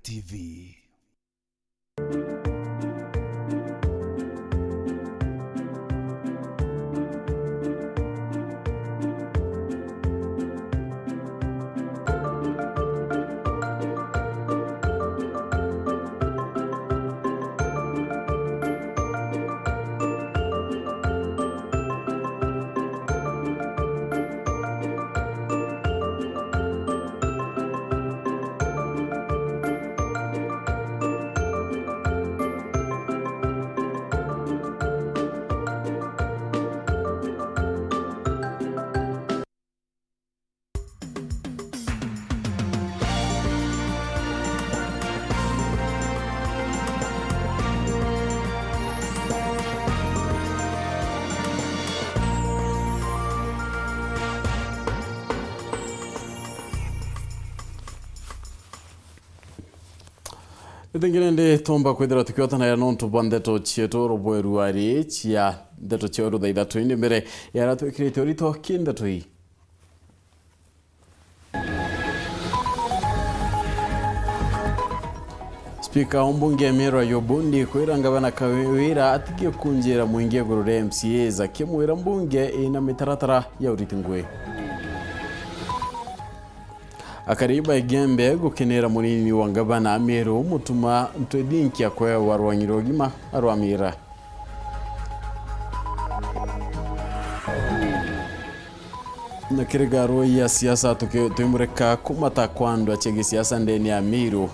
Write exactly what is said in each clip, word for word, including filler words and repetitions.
T V. Ithingine ndi tumba kwithirwa tukiotanaira nontu bwa ndeto cietu rubweru ari cia ndeto cia uruthaitha twindi mbere ya aria twikirite urito ki ndeto ii. Spika wa mbunge ya Miru Ayubu Bundi kwira ngavana Kawira atigie kunjira mwingi iguru ria M C As, akimwira mbunge ina mitaratara ya uriti ngui. Akari ba Igembe gukenera munini wa ngavana Miru Mutuma Ntwethinkia kwewa rwangi rwa ugima rwa mira. Na kiri garu ya siasa tuki-, twimurika kumata kwa andu a gisiasa ndene ya Miru.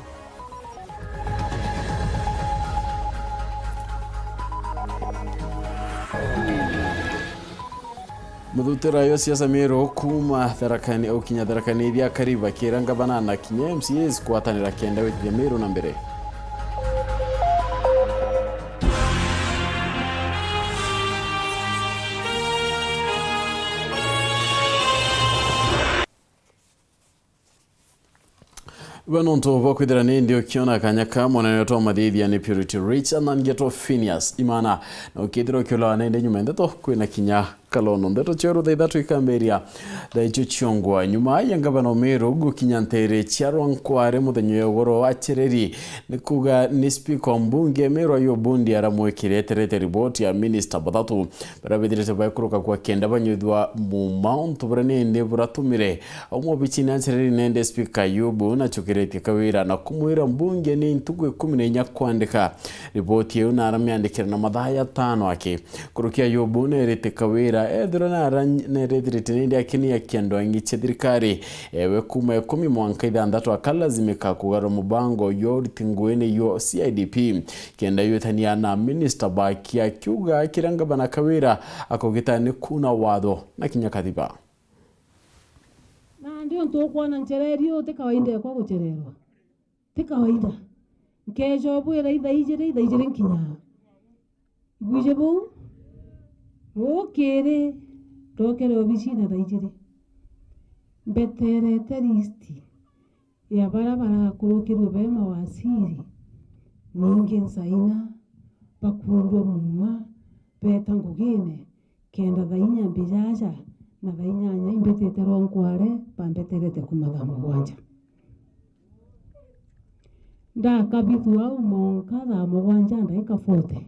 Muthutira yo siasa Miru kuma Tharaka Ni-, ukinya Tharaka Nithi akari bakira ngavana na kinya M C As kwatanira kenda witithia Miru na mbere. We nontu bwa kwithira ni ndi ukiona kanya ka munene wetu wa mathithia ni Purity Richard na Ngeto Phineas Imana, na ukithira ukiulawa nende nyuma ya ndeto kwina kinya kalono. Ndeto cia urutha ithatu ikambiria thaa icio ciongwa. Nyuma ya ngavana Umiru gukinya ntere cia Rwankware muthenya wa igoro, acereri ni kuga ni spika wa mbunge Miru Ayubu Bundi aramwikirete riboti ya minista bathatu baria bethirite baikuruka kwa kenda banyuithua muma untu buria nindi buratumire auma obicini acereri nende spika Ayubu nacukiritie Kawira na kumwira mbunge ni ntuku ikumi na inya kwandika riboti iu na aramiandikira na mathaa jatano aki. Nkuruki ya Ayubu neerite Kawira ethirwa nara-, nerethirite nindi akinia kiandwangi cia thirikari, ewe kuma ikumi mwanka ithanthatu akalazimika kugarura mubango jwa uriti ngui niyo C I D P, kenda yutania na minista baki, akiuga kiria ngavana Kawira akugita ni kuna watho na kinya kathiba. Nandi untu ukwona nchererio ti kawaida ekwa guchererwa. Ti kawaida. Nkeeja ubwira ithaa ijiri, ithaa ijiri nkinyaa. Ibwiji buu, rukiri, ndokere obicine thaa ijiri. Mbeterete list ya baria barakurukirwe be mawaziri, ningi nsaina, bakuurua muuma, beeta ngugine, kenda thaa inya mbijaja, na thaa inyanya imbitite Rwankware, bambeterete kuma thaa mugwanja. Ndakabithua au monka thaa mugwanja ndaika forty.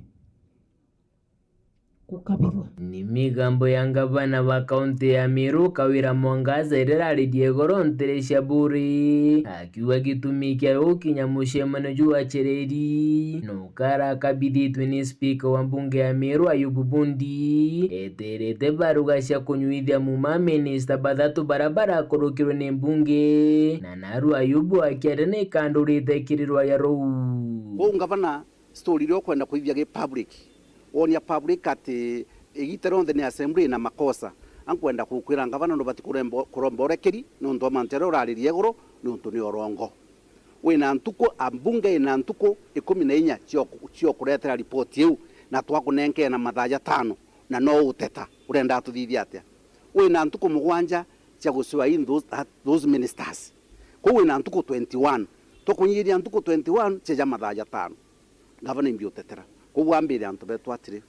Gukabithua. Ni migambo ya ngavana wa kaunti ya Meru, Kawira Mwangaza, iria iraririe igoro ntere cia Buri, akiuga gitumi kia gukinya mucemanio juu acereri, no karakabithitwe ni spika wa mbunge ya Meru, Ayubu Bundi, eterete baruga cia kunyuithia muma minista bathatu baria barakurukirwe ni mbunge, na naru Ayubu akiaria ni kandurite kirirwa ria ruu. Kwou ngavana, story iria ukwenda kuithia gi public, wonia public ati igita rionthe ni assembly ina makosa, ankwenda kukwira ngavana nubati kurembo-, kuromba urekeri niuntu wa mantu jaria uraririe iguru, niuntu ni urongo. Wina ntuku, a mbunge ina ntuku ikumi na inya cio, cio kuretera ripoti iu, na twakunenkere na mathaa jatano, na no uteta, urenda atuthithie atia? Wina ntuku mugwanja cia gucua in those, that, those ministers. Kwou wina ntuku twenty-one, tukunyiria ntuku twenty-one cia ja mathaa jatano. Ngavana imbi utetera. Kwou wambire antu betu atiri,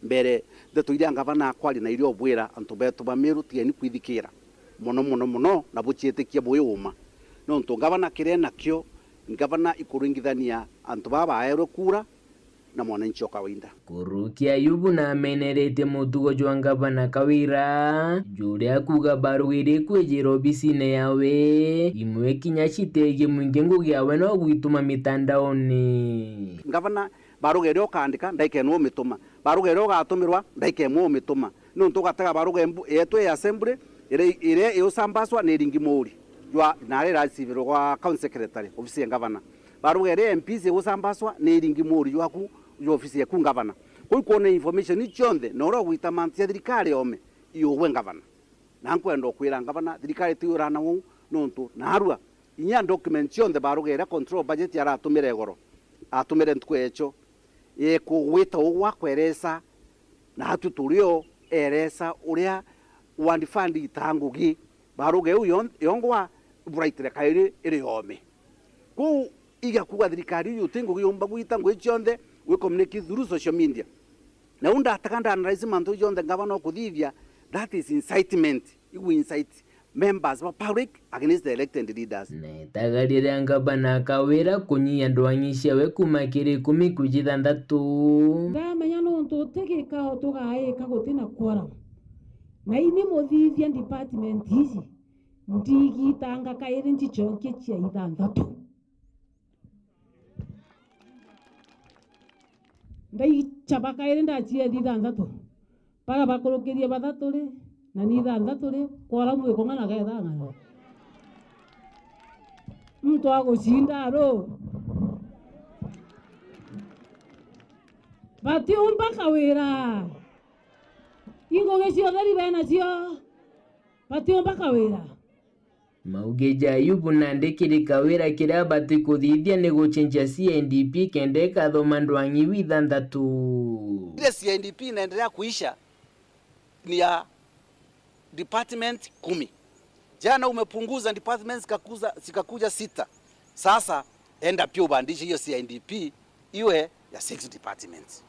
mbere ndeto iria ngavana akwaria na iria ubwira antu betu ba Meru, tigeni kwithikira mono, mono, mono, na buciitikia bwi uma. Nontu ngavana kiria enakio Ngavana ikuringithania antu baa baerwe kura na mwananchi o kawaida. Kuruki Ayubu nameneretie mutugo jwa ngavana Kawira juria akuuga barugiri kwijira obisine yawe imwe kinya citegie mwingi ngugi yawe no gwituma mitandaoni. Ngavana barugiri ukaandika, ndaika imwe umituma. Barugiri ugatumirwa, ndaika imwe umituma. Nontu ugatega baruga embu-, yetu ya assembly, iria, iria iusambaswa ni iringi muuri jwa, na iria iracibirwe gwa county secretary, ofisi ya ngavana. Baruga iria M Ps igusambaswa ni iringi muuri jwaku, jwa ofisi yaku ngavana. Kuu kwona information iu cionthe, na uria ugwita mantu cia thirikari yome, iugwe ngavana. Na nkwenda ukwira ngavana, thirikari ti urana uu, nontu naarua, inya document cionthe baruga iria control budget aratumire igoro, atumire ntuku echo, yekugwita ugwa kweresa, na atu turio eresa uria ward fund itaa ngugi, baruga iu yon-, yongwa buraitire kairi iri yome. Kuu igakuga thirikari iu ti ngugi yumba gwita ngugi cionthe wi communicate through social media. Na u ndataga nda analyze mantu jonthe ngavana ukuthithia, that is incitement. Igu incite members ba public against the elected leaders. Na itaga riria ngavana Kawira kunyia ndwang'i ciawe kuuma kiri ikumi kwiji thanthatu. Ndamenya nontu uti gikao tugaika guti na quorum. Na ini muthithia department iji, ndigitanga kairi njicokie cia ithanthatu. Ndaicaba kairi ndaciethi ithanthatu. Bara bakurukirie bathatu ri, na ni ithanthatu ri, quorum ikung'ana kethang'ana. Muntu agucinda aru. Batiumba Kawira. Ingugi cia utheri benacio. Batiumba Kawira. Mauge ja Ayubu nandi kiri Kawira kiria abati kuthithia ni gucenjia C I D P kenda ikathoma ndwang'i iu ithanthatu. Ile C I D P inaendelea kuisha ni ya department kumi. Jana umepunguza departments zikakuza, zikakuja sita. Sasa enda pia ubadilishe hiyo C I D P iwe ya six departments.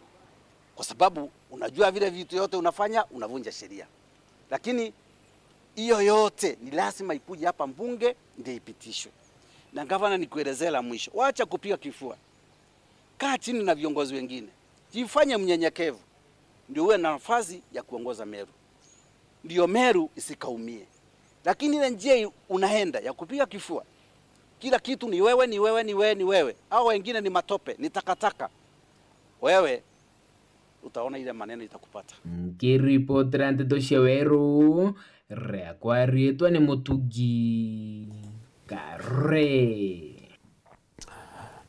Kwa sababu unajua vile vitu yote unafanya, unavunja sheria. Lakini hiyo yote ni lazima ikuje hapa mbunge ndio ipitishwe. Na gavana, nikuelezee la mwisho, wacha kupiga kifua. Kaa chini na viongozi wengine, jifanye mnyenyekevu, ndio uwe na nafasi ya kuongoza Meru, ndio Meru isikaumie. Lakini ile njia unaenda ya kupiga kifua, kila kitu ni wewe, ni wewe, ni wewe, ni wewe, hao wengine ni matope, ni takataka, wewe utaona ile maneno itakupata. Nkiripotera nteto cia Weru, riakwa riitwa ni Mutugi Kare.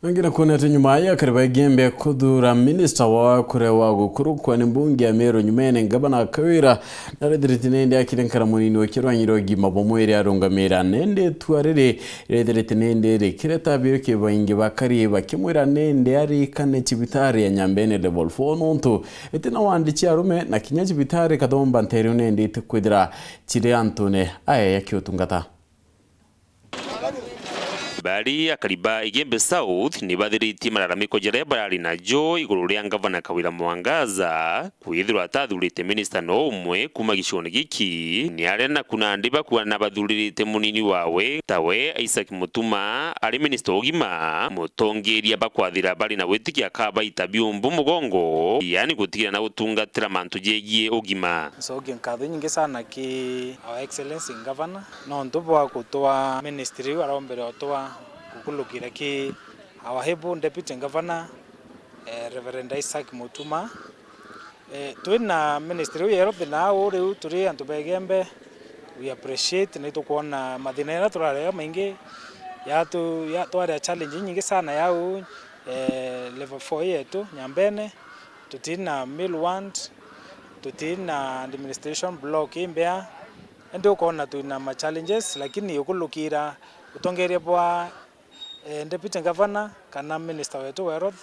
Nongi na kwonete nyuma ya akari ba Igembe kuthuura minista wa kuria wa gukurukwa ni mbunge ya Meru nyumene, Ngavana Kawira narethirite nende akiri nkara munini wa kirwanyi rwa ugima bwa mwiri arungamira nende itua riri rethirite nende rikireta biuki baingi bakari bakimwira nende arikane cibitari ya Nyambene level four nontu itina wandi cia arume na kinya cibitari kathomba nterio nende itikwithira ciri antune aya ya kiutungata. Bari akari ba Igembe South ni bathiritie malalamiko jaria barari najo iguru ria Ngavana Kawira Mwangaza kwithirwa atathurite minista no umwe kuuma gicione giki. Ni aria naku nandi bakuana bathuririte munini wawe tawe Isaac Mutuma ari minista wa ugima, mutongeria bakwathira bari na gwitikia kabaita biumbu mugongo, yaani gutigira na gutungatira mantu jegie ugima. Ncokie nkatho inyingi sana ki Our Excellency Governor nontu bwa gutwaa ministry iu arombere utwaa gukulukira ki our able Deputy Governor, eh, Reverend Isaac Mutuma. Eh, twi na ministry iu ya health na au riu turi antu ba Igembe, we appreciate na itukwona mathina jaria turari najo maingi, yatu-, ya-, twari a challenge inyingi sana ya au, eh, level four yetu Nyambene, tuti na mill ward, tuti na administration block imbea, indi ukoona twina ma challenges, lakini ukulukira utongeria bwa, eh, Deputy Governor kana Minister wetu wa Health,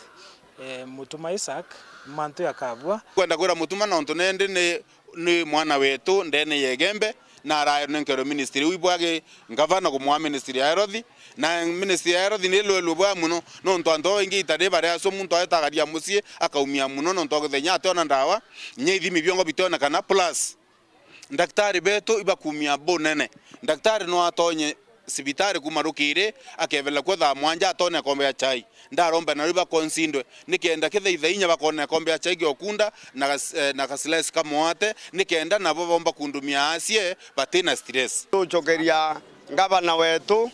eh, Mutuma Isaac, mantu jakabua. Kwenda kwira Mutuma nontu nendi ni, ni mwana wetu ndene ya Igembe, na aranenkerwe ministry iu bwagi Ngavana kumwaa ministry ya Health, na ministry ya Health ni ilwelwe bwa muno, nontu antu babaingi itari baria acio muntu aetagaria mucii akaumia muno, nontu agithenya ationa ndawa, inya ithimi biongo bitionekana, plus ndaktari betu ibakumia bunene. Ndaktari no atonye Cibitari kuuma rukiri, akebela kuo thaa mwanja atone kombe ya chai. Ndaromba na riu bakonzindwe, nikenda kithaitha inya bakona kombe ya chai giokunda na gas-, eh, na gasilesi kamwate, nikenda nabo bomba kundumia asie batina stress. Tucokeria ngavana wetu,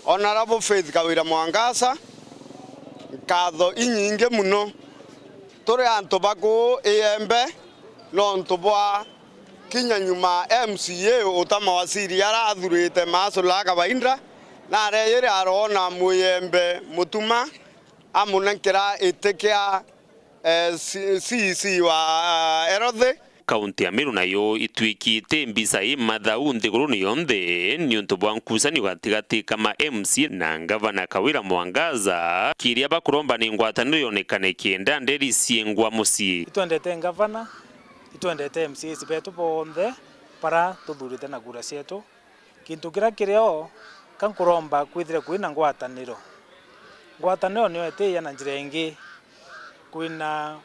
Honourable Faith Kawira Mwangaza, nkatho inyingi muno. Turi antu ba kuu Iembe nontu bwa kinya nyuma M C A uta mawaziri ara athurite maasula a kawaida, na areyire aroona Muyembe Mutuma amunenkera iti kia, eh, C-, C E C wa, eh, Health. Kaunti ya Meru nayo itwikite mbica i mathau nthiguruni yonthe niuntu bwa nkucanio gatigati ka ma M C A na ngavana Kawira Mwangaza, kiria bakuromba ni ngwataniro yonekane kenda nderi ciengwa mucii. Itwendete ngavana, itwendete M C As betu bonthe bara tuthurite na kura cietu. Kintu kiria kiri o, ka nkuromba kwithire kwina ngwataniro. Ngwataniro niyo itiia na njira ingi. Kwina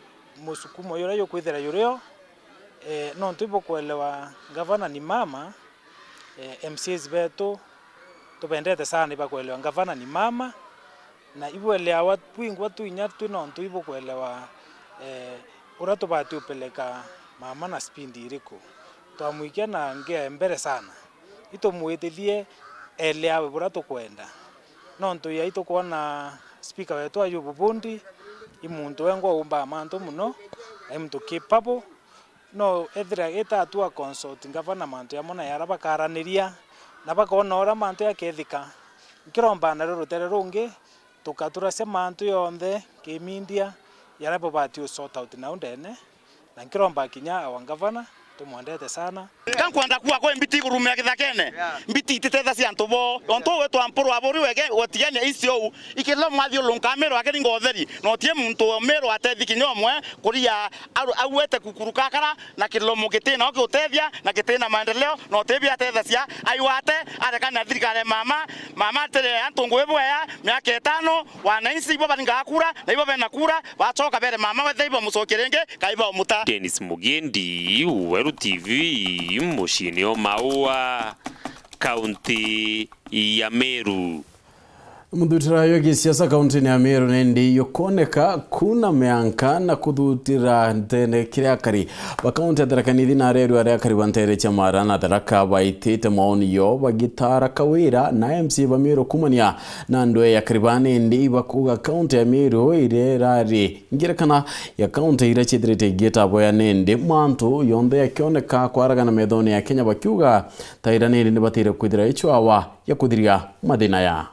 musukumo juria jukwithira jurio, eh, nontu ibukwelewa ngavana ni mama, eh, M C As betu tubendete sana, ibakwelewa ngavana ni mama, na ibweleawa bwingwa twinya twi nontu ibukwelewa, eh, uria tubati upeleka mama na speed iriku. Twamwikia na ngea mbere sana. Itumwitithie eleawe buria tukwenda. Nontu ya itukwona speaker wetu Ayubu Bundi, i muntu wengwa umbaa mantu muno, na i muntu capable. No ethira itatua consult ngavana mantu jamwe na yara bakaraniria, na bakona uria mantu jakethika. Nkiromba nario rutere rungi, tukaturacia mantu yonthe kimindia, yara bubati u sort out nau ndene, na nkiromba kinya our governor, tumwendete sana. Ka nkwenda kuuga kwi mbiti igurumira kithakene. Yeah. Mbiti ititeethacia antu bo. Ontu ugwitwa Mpuru wa Buri wege, gwetigania icio u, ikirira mwathiurunka Miru akiringa utheri, na utie muntu wa Miru atethi kinya umwe, kuria aru-, auete kukuru kakara, na kilomo gitina o kiutethia, na gitina maendeleo, na uti biatethacia, aiwate, arekane na thirikari ya mama, mama atire antu ngugi bwea, miaka itano, wananchi ibo baringaga kura, na ibo bena kura, bacoka bere mama wethe ibo mucokie ringi, kai baumuta. Dennis Mugendi, Weru T V, muciini o Maua, kaunti ya Meru. Muthutira yo gisiasa kaunti-ini ya Meru nindi yukoneka kuna mianka na kuthutira ntene kiria akari ba kaunti ya Tharaka Nithi na arerwa aria akari ba ntere cia Mara na Tharaka baitite maoni yo bagitara Kawira na M C A ba Meru kumania na andu ya akari ba nindi ibakuga kaunti ya Meru iria irari ngerekana ya kaunti iria ciithirite igitaboya nindi mantu yonthe yakioneka kwaragana methoni ya Kenya bakiuga ta ira nindi nibatire kwithira ichwawa ya kuthiria mathina ya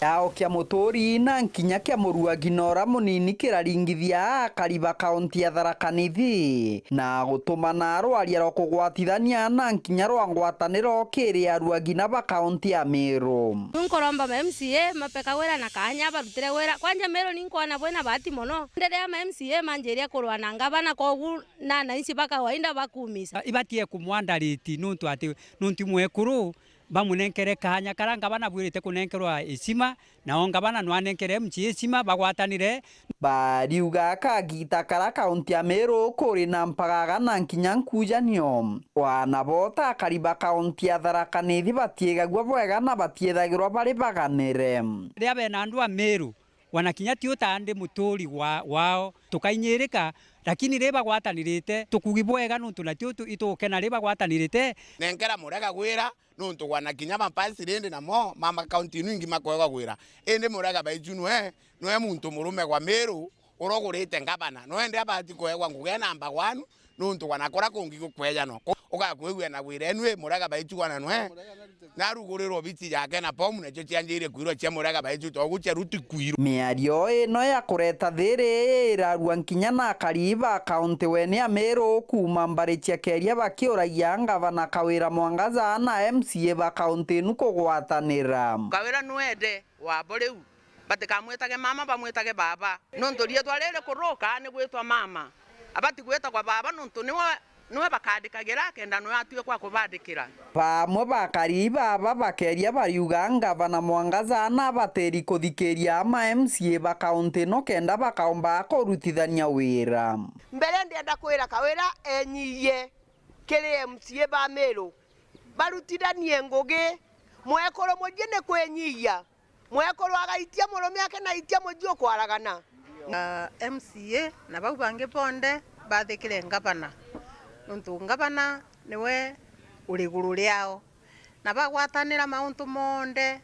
Yao kia muturi na nkinya kia muruagi na uria munini kiraringithia akari ba kaunti ya Tharaka Nithi, na gutumana rwaria rwa kugwatithania na nkinya rwa ngwataniro kiri aruagi na ba kaunti ya Meru. Nkuromba ma M C A mape Kawira na kanya barutire wira. Kwanja Meru ninkwona bwina bahati mono. Nderea ma M C A manjiria kurwa na ngavana, kogu na ananchi ba kawaida bakumisa. Ibatie kumwandariti nuntu ati, nuntu mwekuru bamunenkere kaanya karia ngavana abwirite kunenkerwa icima, nao ngavana nwanenkere M C A icima bagwatanire. Bariuga kagita karia kaunti ya Meru kuri na mpagaga na nkinya nkujanio. Wana bo ta akari ba kaunti ya Tharaka Nithi batiigagua bwega na batiethagirwa bari baganire. Riria bena andu a Meru, wana kinya ti utandi muturi wa, wao, tukainyirika, lakini ri bagwatanirite, tukugi bwega nuntu natio tu-, itugukena ri bagwatanirite. Nenkera Murega gwira, nuntu gwana kinya mapansirindi namo ma makaunti inu ingi makoegwa gwira. Indi Murega baichu nwe, nwe muntu murume gwa Miru urogurite ngavana. Nwe ndi abati kuegwa ngugi e namba one, nuntu gwana kura kungi gukwejanwa. Ku-, ugakwigua na gwira enu i Murega baichu gwana nwe. Narugurirwe biti yake na pomu, nacio cianjirie kwirwa cia Murega baichu togu cia ruti kwirwa. Miario ino ya kureta thiri irarua nkinya na akari ba kaunti weni ya Miru kuuma mbari cia Keria bakiuragia ngavana Kawira Mwangaza na M C A ba kaunti inu kugwatanira. Kawira nwende wabo riu, batikamwitage mama, bamwitage baba. Nuntu riitwa riri kuruka ni gwitwa mama. Abati gwitagwa baba nuntu niwe, niwe bakandikagira, kenda niwe atuika wa kubandikira. Bamwe ba akari baba bakeria bariuga ngavana Mwangaza na abatiri kuthikiria ama M C A ba kaunti ino kenda bakaomba kurutithania wira. Mbere ndienda kwira Kawira enyiyie kiri M C A ba Miru, barutithanie ngugi, Mwekuru muji ni kwinyihia. Mwekuru agaitia murume ake na aitia muji ukwaragana. Na M C A na bau bangi bonthe bathikire ngavana, nontu ngavana niwe uri iguru riao, na bagwatanira mauntu monthe,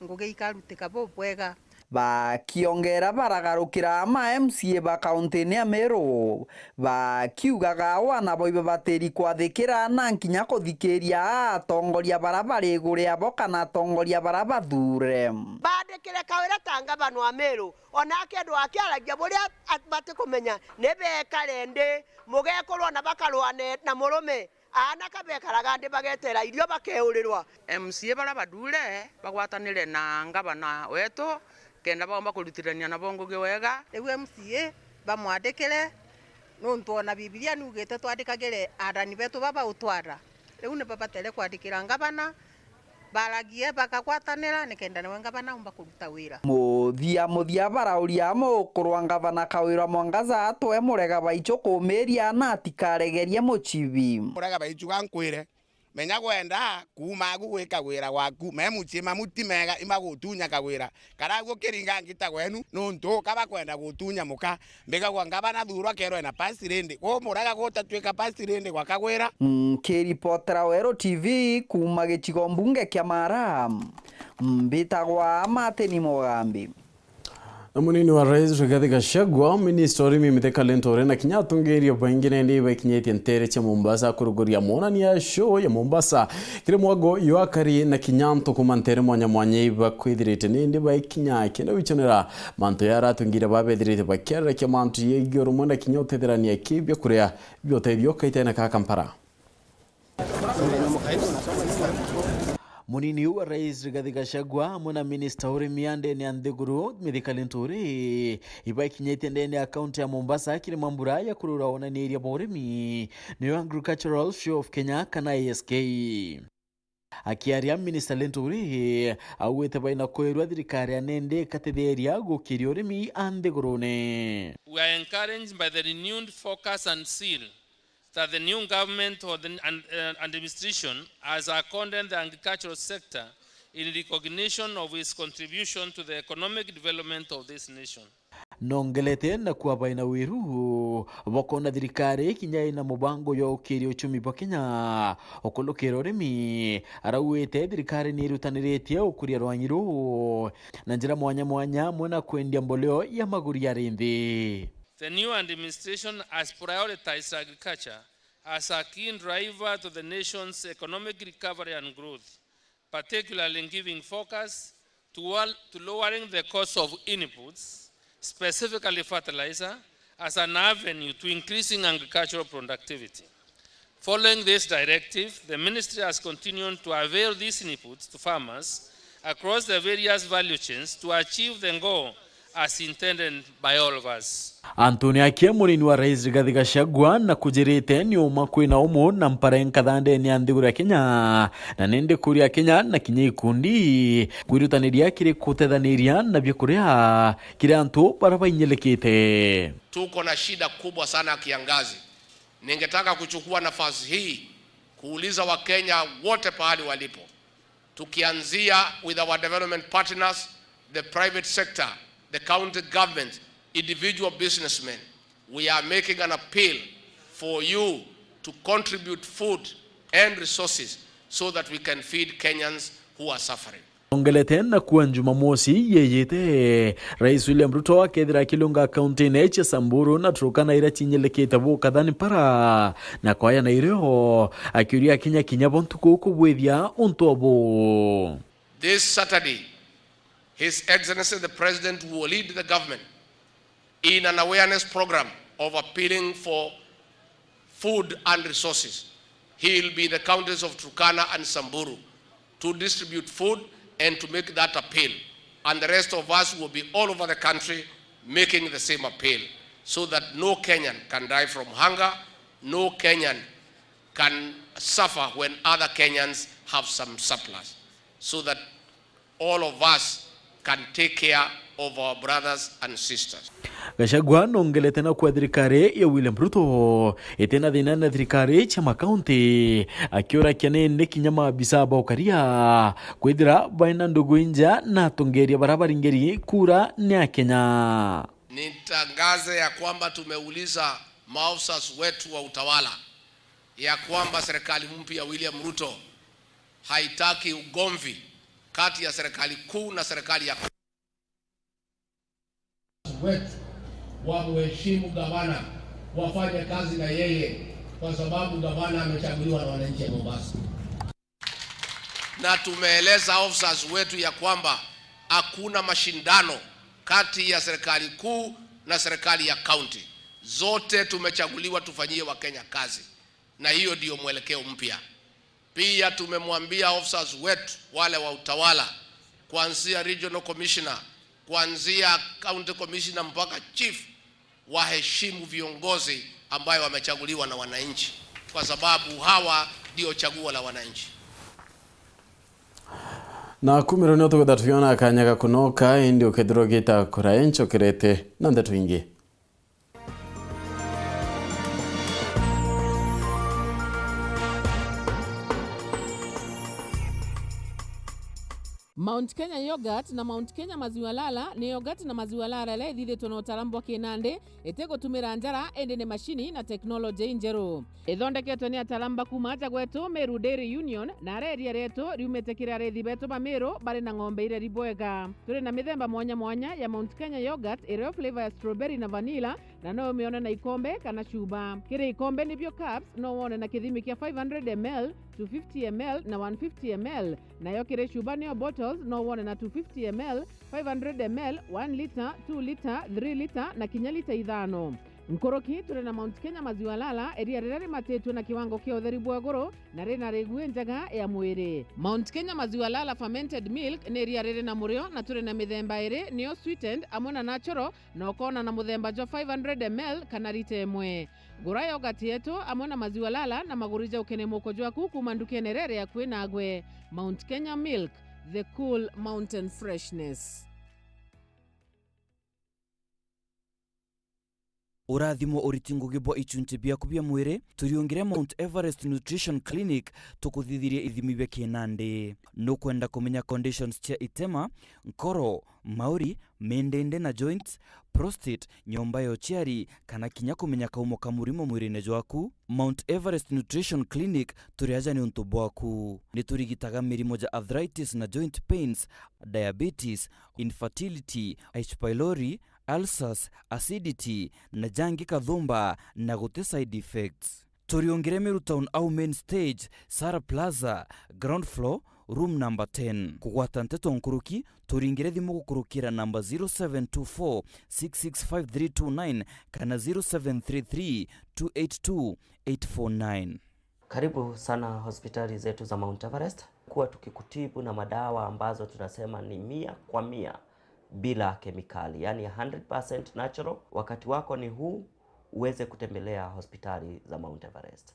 ngugi ikarutika bubwega. Bakiongera baragarukira ama M C A ba kaunti-ini ya Meru, bakiugaga wana bo ibabatiri kwathikira na nkinya kuthikiria atongoria bara bari iguru yabo kana atongoria bara bathure. Baandikire Kawira ta ngavana wa Meru, ona akendwa akiaragia buria at-, batikumenya, ni bekare ndi, mugekuru ona bakarwane na murume, aana ka bekaraga ndi bagetera irio bakeurirwa. M C A bara bathure bagwatanire na ngavana wetu, kenda baumba kurutirania nabo ngugi wega. Riu M C A bamwandikire, nontu ona Bibilia niugite twandikagire athani betu baba utwara. Riu ni babatere kwandikira ngavana, baragie, bakagwatanira, nikenda niwe ngavana aumba kuruta wira. Muthia muthia barauria mukurwa ngavana Kawira Mwangaza atwe Murega Baichu kumiria na atikaregerie mucibi. Murega Baichu gankwire, menya gwenda kuuma agu gwika wira gwaku, me mucii mamu ti mega, imagutunya Kawira. Karaguo kiringa ngita gwenu, nontu kaba kwenda gutunya muka, mbigagwa ngavana thurwa kerwe na pasi rindi. Ku Murega gutatwika pasi rindi gwa Kagwira. Nkiripotera Weru T V kuuma gicigo mbunge kia Mara, mbitagwa Martin Mugambi. Na munini wa rais Rigathi Gachagua, minista urimi Mithika Linturi na kinya atongeria baingi nindi baikinyitie ntere cia Mombasa kuruguria monania show ya Mombasa. Kiri mwago yo akari na kinya antu kuma ntere mwanya mwanya ibakwithirite nindi baikinya kenda wichonera mantu ya aratungire babethirite bakiararakia mantu yegio rumwe na kinya utetherania ki biakuria bia utethio kaitene ka Kampala. Munini wa rais Rigathi Gachagua amwe na minista urimi a ndene ya nthiguru Mithika Linturi ibaikinyitie ndene ya kaunti ya Mombasa kiri mambura ya kurura wonaniria bwa urimi, niyo Agricultural Show of Kenya kana A S K. Akiaria, Minister Linturi augite baina kwirwa thirikari ya nende ikatetheria gukiria urimi a nthigurune. We are encouraged by the renewed focus and zeal that the new government or the, and, uh, administration has accorded the agricultural sector in recognition of its contribution to the economic development of this nation. Nongelete na kuabaina wiru bokona thirikari kinya ina mubango ya ukiria uchumi bwa Kenya ukulukira urimi. Arauite thirikari ni irutaniritie ukuria rwanyi ruu na njira mwanya mwanya, amwe na kwendia mboleo ya maguri ya rinthi. The new administration has prioritized agriculture as a key driver to the nation's economic recovery and growth, particularly in giving focus to, to lowering the cost of inputs, specifically fertilizer, as an avenue to increasing agricultural productivity. Following this directive, the ministry has continued to avail these inputs to farmers across the various value chains to achieve the goal as intended by all of us. Antoni akia munini wa rais Rigathi Gachagua na kujirite ni uma kwina umu na mpara nkathandene ya nthiguru ya Kenya, na nindi kuria Kenya na kinya ikundi kwirutaniria kiri kutethaniria na biakuria kiri antu bara bainyelekite. Tuko na shida kubwa sana ya kiangazi. Ningetaka kuchukua nafasi hii kuuliza Wakenya wote pahali walipo, tukianzia with our development partners, the private sector, the county government, individual businessmen, we are making an appeal for you to contribute food and resources so that we can feed Kenyans who are suffering. Ongelete na kuwa Jumamosi yeyite, Rais William Ruto akethira akilunga kaunti-ini cia Samburu na Turkana iria cinyelekete bu kathani para, na kwaya na irio akiuria Kenya kinya bo ntuku kubwithia untu obu. This Saturday, His Excellency the President will lead the government in an awareness program of appealing for food and resources. He will be in the counties of Turkana and Samburu to distribute food and to make that appeal. And the rest of us will be all over the country making the same appeal so that no Kenyan can die from hunger, no Kenyan can suffer when other Kenyans have some surplus, so that all of us can take care of our brothers and sisters. Gachagua nongelete na kwa thirikari ya William Ruto itina thina na thirikari cia makaunti, akiurakia nindi kinya maabisa ba ukaria kwithira baina ndugu inja na atongeria bara baringeri kura ni Akenya. Nitangaze ya kwamba tumeuliza maofisa wetu wa utawala ya kwamba serikali mpya ya William Ruto haitaki ugomvi kati ya serikali kuu na serikali ya wetu, wamheshimu gavana, wafanye kazi na yeye, kwa sababu gavana amechaguliwa na wananchi wa Mombasa. Na tumeeleza officers wetu ya kwamba hakuna mashindano kati ya serikali kuu na serikali ya county. Zote tumechaguliwa tufanyie Wakenya kazi, na hiyo ndio mwelekeo mpya. Pia tumemwambia officers wetu wale wa utawala, kuanzia regional commissioner, kuanzia county commissioner mpaka chief, waheshimu viongozi ambayo wamechaguliwa na wananchi, kwa sababu hawa ndio chaguo la wananchi. Na kumiro nio tugwita tukiona kanya ga kunoka, indi ukethirwa ugita kuria nchokerete na ndeto ingi. Mount Kenya Yogurt na Mount Kenya Maziwa Lala ni yogurt na maziwa lala iria ithithitwe na utaalamu bwa kinandi, itigutumira njara, indi ni macini na teknoloji injeru. Ithondeketwe ni ataalamu ba kuuma aja gwetu Meru Dairy Union, na aria iria rietu riumite kiri ariithi betu ba Meru bari na ng'ombe ireri bwega. Turi na mithemba mwanya mwanya ya Mount Kenya Yogurt irio flavour ya strawberry na vanilla, na no umione na ikombe kana chuba. Kiri ikombe nibio cups, no wone na kithimi kia five hundred M L, two fifty M L na one fifty M L. Nayo kiri chuba niyo bottles, no wone na two fifty M L, five hundred M L, one litre, two litre, three litre na kinya litre ithano. Nkuruki, turi na Mount Kenya Maziwa Lala, iria riria rimatitue na kiwango kia utheri bwa iguru na rina regu injega ya mwiri. Mount Kenya Maziwa Lala Fermented Milk ni iria riri na murio, na turi na mithemba iri, niyo sweetened amwe na natural, na ukoona na muthemba jwa five hundred M L kana lita imwe. Gura yogurt yetu amwe na maziwa lala na maguri ja ukene muko jwaku kuuma ndukene iria iri akui naagwe. Mount Kenya Milk, the cool mountain freshness. Urathimo uriti ngugi bwa ichunchi biaku bia mwiri, turiungire Mount Everest Nutrition Clinic, tukuthithirie ithimi bia kinandi. Nukwenda kumenya conditions cia itema, nkoro, mauri, mindindi na joints, prostate, nyomba ya uciari, kana kinya kumenya kaumo ka murimo mwirine jwaku? Mount Everest Nutrition Clinic turi aja niuntu bwaku. Niturigitaga mirimo ja arthritis na joint pains, diabetes, infertility, H. pylori, ulcers, acidity, na jangi kathumba, na guti side effects. Turiungire Meru Town au main stage, Sara Plaza, ground floor, room number ten. Kugwata nteto nkuruki, turingire thimu gukurukira namba zero seven two four six six five three two nine kana zero seven three three two eight two eight four nine. Karibu sana hospitali zetu za Mount Everest. Kuwa tukikutibu na madawa ambazo tunasema ni mia kwa mia bila kemikali, yani hundred percent natural. Wakati wako ni huu, uweze kutembelea hospitali za Mount Everest.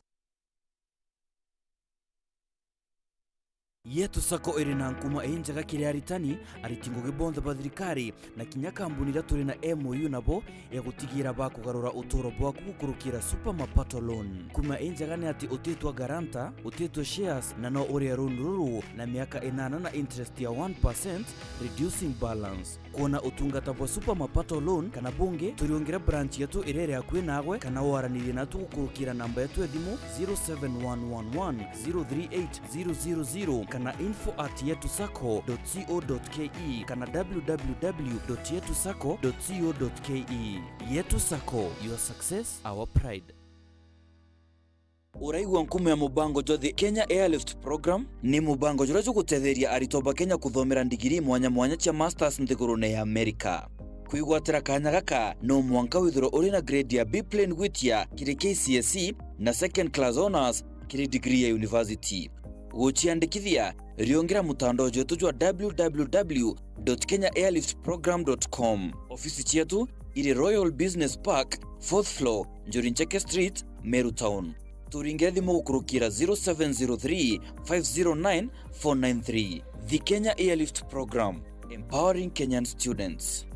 Yetu Sacco iri na nkuma injega kiri aritani, ariti ngugi bonthe ba thirikari, na kinya kambuni iria turi na M O U nabo, ya gutigira bakugarura uturo bwaku gukurukira Super Mapato Loan. Nkuma injega ni ati utitwa guarantor, utitwa shares, na no urie loan ruru na miaka inana na interest ya one percent, reducing balance. Kwona utungata bwa Super Mapato Loan kana bungi, turiungire branch yetu iria iri akui naagwe, kana waranirie natu gukurukira namba yetu ya thimu zero seven one one one zero three eight zero zero zero kana info at yetu sacco dot co dot ke kana w w w dot yetu sacco dot co dot ke. Yetu Sacco, your success, our pride. Uraigua nkuma ya mubango jwa The Kenya Airlift Program? Ni mubango juria jugutetheria aritwa ba Kenya kuthomera ndigiri mwanya mwanya cia masters nthigurune ya Amerika. Kwigwatira kanya gaka, no mwanka withirwe uri na grade ya B plain gwitia kiri K C S E na second class honours kiri degree ya university. Guciandikithia, riungira mutandao jwetu jwa w w w dot kenya airlift program dot com. Ofisi cietu iri Royal Business Park, fourth floor, Njuri Ncheke Street, Meru Town. Turingire thimu gukurukira zero seven zero three five zero nine four nine three. The Kenya Airlift Program, empowering Kenyan students.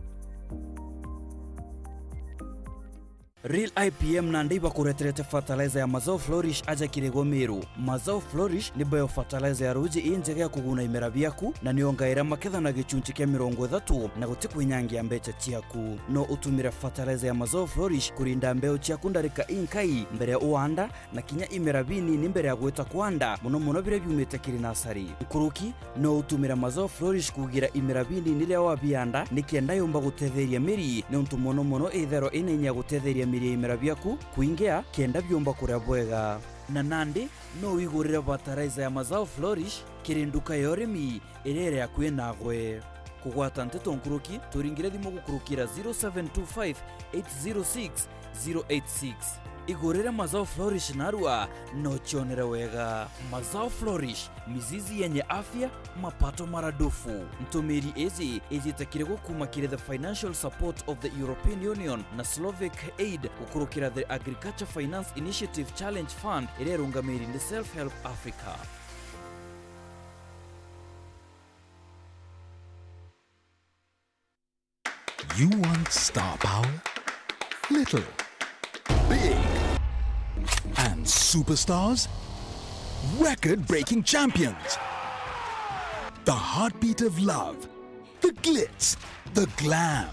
Real I P M nandi ibakureterete fertilizer ya Mazao Flourish aja kiri gwe Meru. Mazao Flourish ni biofertilizer ya ruuji injega ya kuguna imera biaku, na niongaira maketha na gichunchi kia mirongo ithatu, na guti kwinyangia mbecha ciaku. No utumire fertilizer ya Mazao Flourish kurinda mbeu ciaku ndarika inkai mbere ya uanda, na kinya imera binini mbere ya gwita kwanda, mono mono biria biumite kiri nasari. Nkuruki, no utumire Mazao Flourish kugira imera binini riria wabianda, nikenda yumba gutetheria miri, niuntu mono mono itherwa ina inya ya gutetheria miri ya imera biaku kwingia, kenda biumba kuria bwega. Na nandi, no wigurire fertilizer ya Mazao Flourish kiri nduka ya urimi iria iri akui nagwe. Kugwata nteto nkuruki, turingire thimu gukurukira zero seven two five eight zero six zero eight six. Igurire Mazao Flourish narua, no cionere wega. Mazao Flourish, mizizi yenye afya, mapato maradufu. Ntumiri iji ijite kiri gwe kuma kiri the financial support of the European Union na Slovak Aid gukurukira the Agriculture Finance Initiative Challenge Fund iria irungamiri ni Self Help Africa. You want star power? Little, big, and superstars? Record-breaking champions. The heartbeat of love. The glitz. The glam.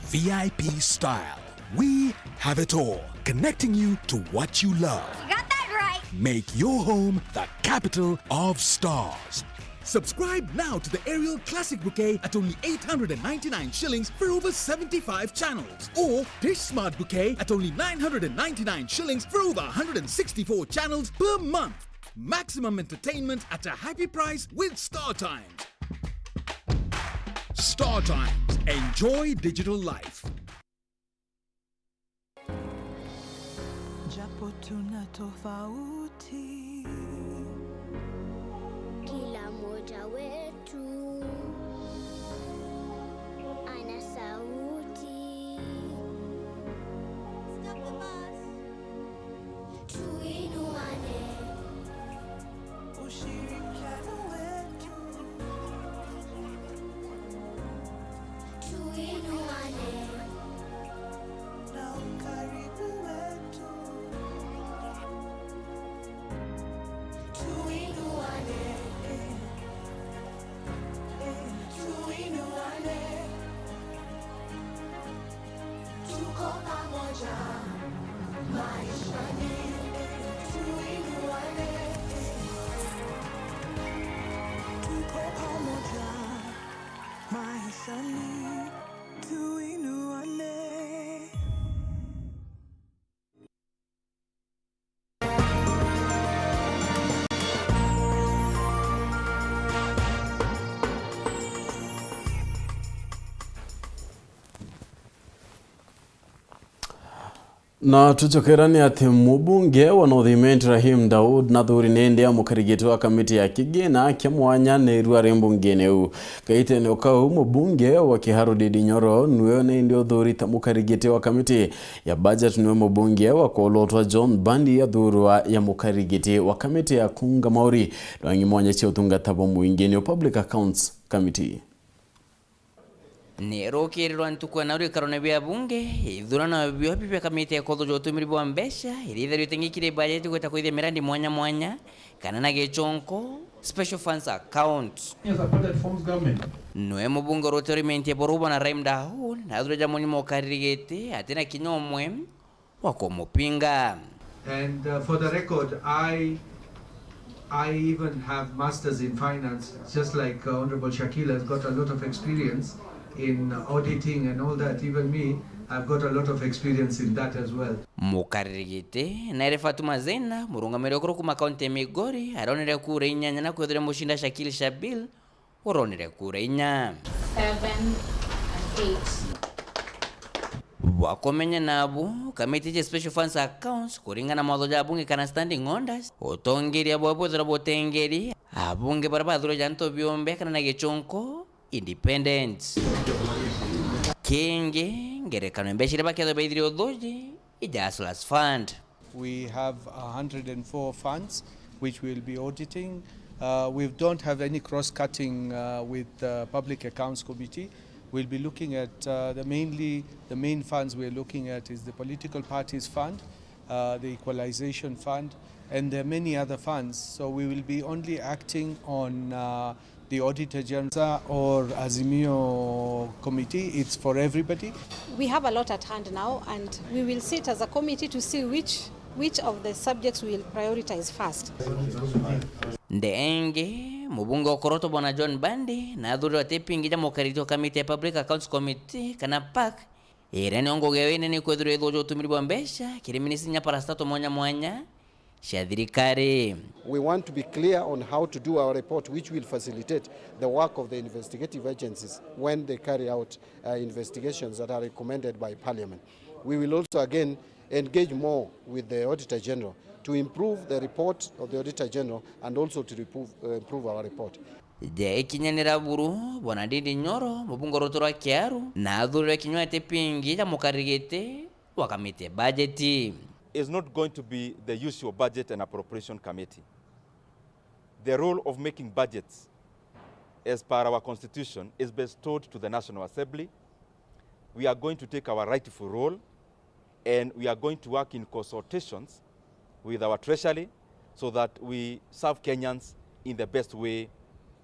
V I P style. We have it all, connecting you to what you love. You got that right. Make your home the capital of stars. Subscribe now to the Aerial Classic Bouquet at only eight hundred and ninety-nine shillings for over seventy-five channels, or Dish Smart Bouquet at only nine hundred and ninety-nine shillings for over one hundred and sixty-four channels per month. Maximum entertainment at a happy price with Star Times. Star Times. Enjoy digital life. Japo tuna tofauti, kila moja wetu ana sauti. Tuinuane. Ushirikiano wetu. Tuinuane. Na ukaribu wetu. Tuinuane. Eh, eh, tuinuane. Tuko pamoja maishani, tuinuane. Tuko pamoja maishani, tuinuane. Na tucokerane ati mubunge wa North Imenti Rahim Daud nathuri nindi amukarigiti wa kamiti ya kigina kia mwanya ni rua ri mbungene u. Kaitene o kau, mubunge wa Kiharu Ndindi Nyoro niwe nindi uthuri ta mukarigiti wa kamiti ya budget, niwe mubunge wa Kolotwa John Mbandi athurwa ya mukarigiti wa kamiti ya kunga mauri ndwang'i mwanya cia utungata bwa muingi, niyo Public Accounts Committee. Ni rukirirwa ntuku ya nauri ikarone bia bunge, ithurano bio bibia kamiti ya kuthuja utumiri bwa mbeca, iria itharite ng'ikire bajeti gwita kwithia mirandi mwanya mwanya, kana na gichonko, special funds account. As a budget forms government. Nwe mubunge urute urimentie boru bwana Raim Dahu, na athura ja muni mukaririgite, atina kinya umwe wa kumupinga. And, uh, for the record, I, I even have masters in finance, just like, uh, Honorable Shakil has got a lot of experience in auditing and all that. Even me, I've got a lot of experience in that as well. Mukaririgite, naere Fatuma Zena, murungamiri ukuru kuma kaunti ya Migori, aronire kura inyanya na kwithiria mucinda Shakil Shabil, uronire kura inya. Seven and eight. Bwa kumenya nabu, kamiti cia special funds accounts, kuringana na mawatho ja abunge kana standing orders, utongeria bwao bwithirwa butengeri abunge baria bathurwa ja antu biumbe kana na gichunku, independent. Kingi, ngerekano ya mbeca iria bakethirwa baithirie uthuji, ija Hustlers Fund. We have a hundred and four funds which we'll be auditing. Uh, we don't have any cross-cutting, uh, with the Public Accounts Committee. We'll be looking at, uh, the mainly, the main funds we're looking at is the political parties fund, uh, the equalization fund, and there are many other funds. So we will be only acting on, uh, the Auditor General or Azimio committee. It's for everybody. We have a lot at hand now, and we will sit as a committee to see which, which of the subjects we will prioritize first. Nde ingi, mubunge wa Koroto Bwana John Mbadi na athurirwe ati pingi ja mukariri wa kamiti ya Public Accounts Committee kana PAC, iria nio ngugi yao inene ikwithirwa ithuja utumiri bwa mbeca kiri ministry nya parastatal mwanya mwanya cia thirikari. We want to be clear on how to do our report, which will facilitate the work of the investigative agencies when they carry out, uh, investigations that are recommended by Parliament. We will also again engage more with the Auditor General to improve the report of the Auditor General and also to reprove, uh, improve our report. Je ikinya ni ra buru, Bwana Ndindi Nyoro, mubunge wa rutu rwa Kiaru, na athurirwe kinya ati pingi ja mukariri giti wa kamiti ya bajeti. Is not going to be the usual budget and appropriation committee. The role of making budgets as per our constitution is bestowed to the National Assembly. We are going to take our rightful role and we are going to work in consultations with our treasury so that we serve Kenyans in the best way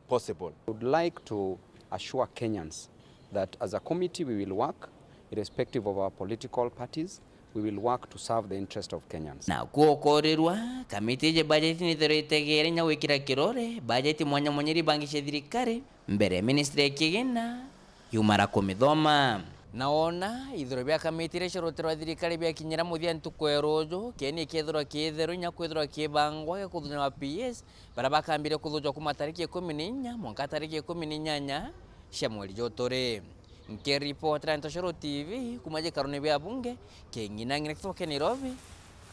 possible. I would like to assure Kenyans that as a committee we will work irrespective of our political parties, we will work to serve the interest of Kenyans. Na kuokorirwa, kamiti iji bajeti nithirwa itegere nya gwikira kirore bajeti mwanya mwanya iria ibangi cia thirikari mbere ya ministry ya kigina yumara kumithoma. Na wona ithiro bia kamiti iria ciarutirwa thirikari biakinyira muthia ntuku ya ruju, kieni kiethirwa kiitheru inya kwithirwa kiibangwa gia kuthunya ma P S, baria bakambire kuthujwa kuma tariki ikumi na inya mwanka tariki ikumi na inyanya cia mweri juturi. Nkiripotera Ntoshoro T V kuma gikarone bia bunge, king'ina ng'ina kithoke Nairobi,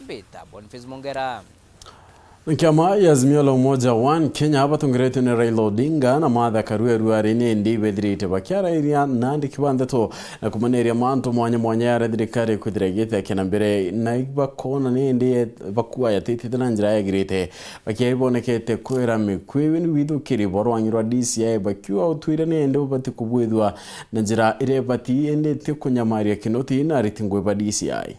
mbita Boniface Mongera. Nkiama ya Azimio la Umoja One Kenya batongeretwe ni Raila Odinga na Martha Karua Ruari nindi bethirite bakiarairia na andiki ba ndeto na kumaneria mantu mwanya mwanya yaria thirikari kwithira igitekia na mbere na ibakona nindi bakua yatitite na njira yagirite. Bakiai bonekete kwira mikwi iu ni withukiri bwa rwangi rwa D C I bakiuga utwire nindi bubati kubwithua na njira iria ibati indi ti kunyamaria Kinoti na ariti ngui ba D C I.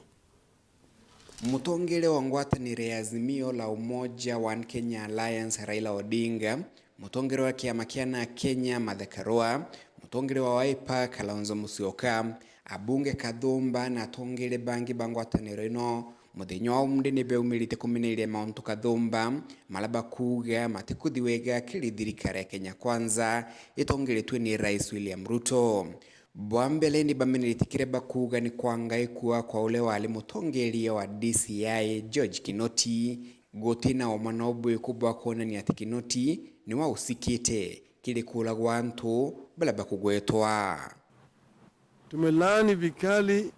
Mutongeria wa ngwataniro ya Azimio la Umoja One Kenya Alliance Raila Odinga, mutongeria wa kiama kia na Kenya Martha Karua, mutongeria wa Wiper Kalonzo Musyoka, abunge Kathumba na atongeria bangi ba ngwataniro ino muthenya wa umunthi ni beumirite kumeneria mauntu Kathumba maria bakuuga matikuthi wega kiri thirikari ya Kenya Kwanza itongeretue ni Rais William Ruto. Bwa mbere ni bameneretie kiria bakuuga ni kwangaikua kwa uria wari mutongeria wa D C I George Kinoti. Guti na uma no bwiku bwa kwonania ati Kinoti ni wausikite kiri kuuragwa antu baria bakugwetwa. Tumelaani vikali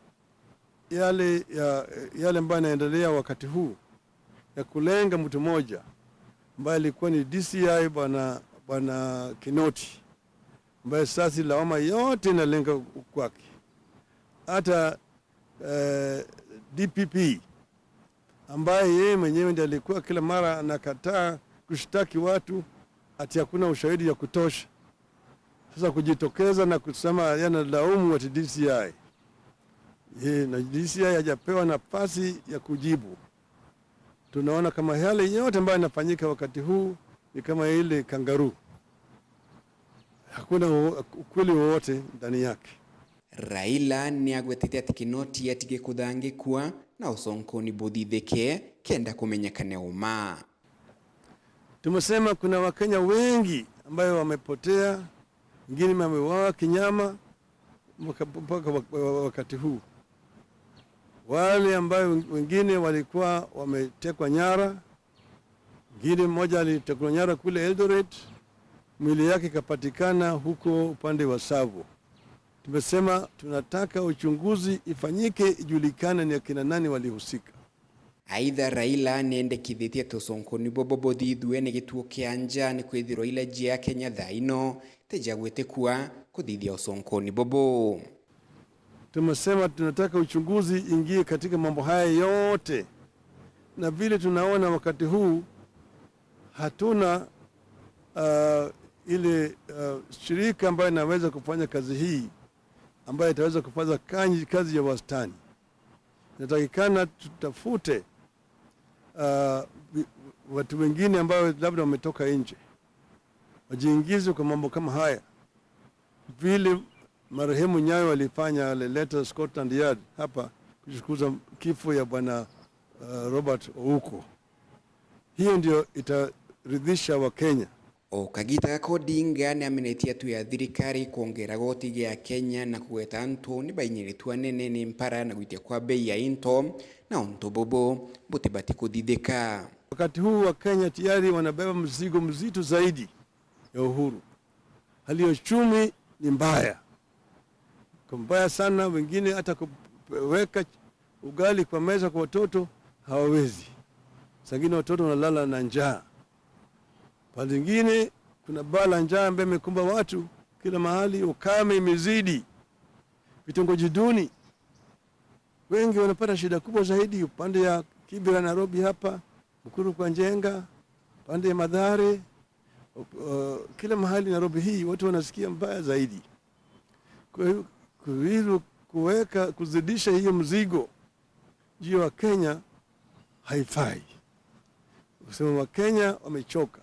yale ya, yale ambayo yanaendelea wakati huu ya kulenga mtu mmoja ambaye alikuwa ni D C I bwana, bwana Kinoti, ambaye sasa lawama yote inalenga kwake. Hata, eh, D P P ambaye yeye mwenyewe ndiye alikuwa kila mara anakataa kushtaki watu ati hakuna ushahidi ya kutosha. Sasa kujitokeza na kusema yanalaumu ati D C I. Ye, na D C I hajapewa nafasi ya kujibu. Tunaona kama yale yote ambayo yanafanyika wakati huu ni kama ile kangaruu. Hakuna u-, ukweli wowote ndani yake. Raila ni agwetete ati Kinoti atige kuthangikua na uconkoni buthithike kenda kumenyekane uma. Tumesema kuna Wakenya wengi ambayo wamepotea, wengine wameuawa kinyama mpaka, mpaka wa-, wa-, wakati huu. Wale ambayo wengine walikuwa wametekwa nyara, mwingine mmoja alitekwa nyara kule Eldoret, mwili yake ikapatikana huko upande wa Tsavo. Tumesema tunataka uchunguzi ifanyike, ijulikane ni akina nani walihusika. Aitha, Raila nendekithitie ati uconkoni bobo buthithue ni gituo kia nja, ni kwithirwa ila njia ya Kenya thaa ino ti ja gwitikua kuthithia uconkoni bobo. Tumesema tunataka uchunguzi ingie katika mambo haya yote, na vile tunaona wakati huu hatuna, uh, ile, uh, shirika ambayo inaweza kufanya kazi hii ambayo itaweza kufanya kanyi-, kazi ya wastani. Inatakikana tutafute, ah, vi-, watu wengine ambao labda wametoka nje, wajiingize kwa mambo kama haya, vile marehemu Nyayo alifanya, alileta Scotland Yard hapa kuchunguza kifo ya bwana, ah, Robert Ouko. Hiyo ndio itaridhisha Wakenya. O kagita gaka, Odinga ni aminetie atu ya thirikari kwongera goti gia Kenya na kugweta antu ni bainyiritue anene ni mpara na gwitia kwa bei ya into, na untu bubu butibati kuthithika. Wakati huu Wakenya tayari wanabeba mzigo mzito zaidi ya uhuru. Hali ya uchumi ni mbaya. Kwa mbaya sana, wengine hata kuweka ugali kwa meza kwa watoto hawawezi. Saa ingine watoto wanalala na njaa. Pande ingine, kuna baa la njaa ambaye imekumba watu kila mahali, ukame imezidi, vitongoji duni. Wengi wanapata shida kubwa zaidi upande ya Kibera, Nairobi hapa, Mukuru kwa Njenga, upande ya Mathare, uh, kila mahali Nairobi hii watu wanasikia mbaya zaidi. Kwa hivyo, kwa hivyo kuweka, kuzidisha hiyo mzigo juu ya Wakenya haifai. Kusema Wakenya wamechoka.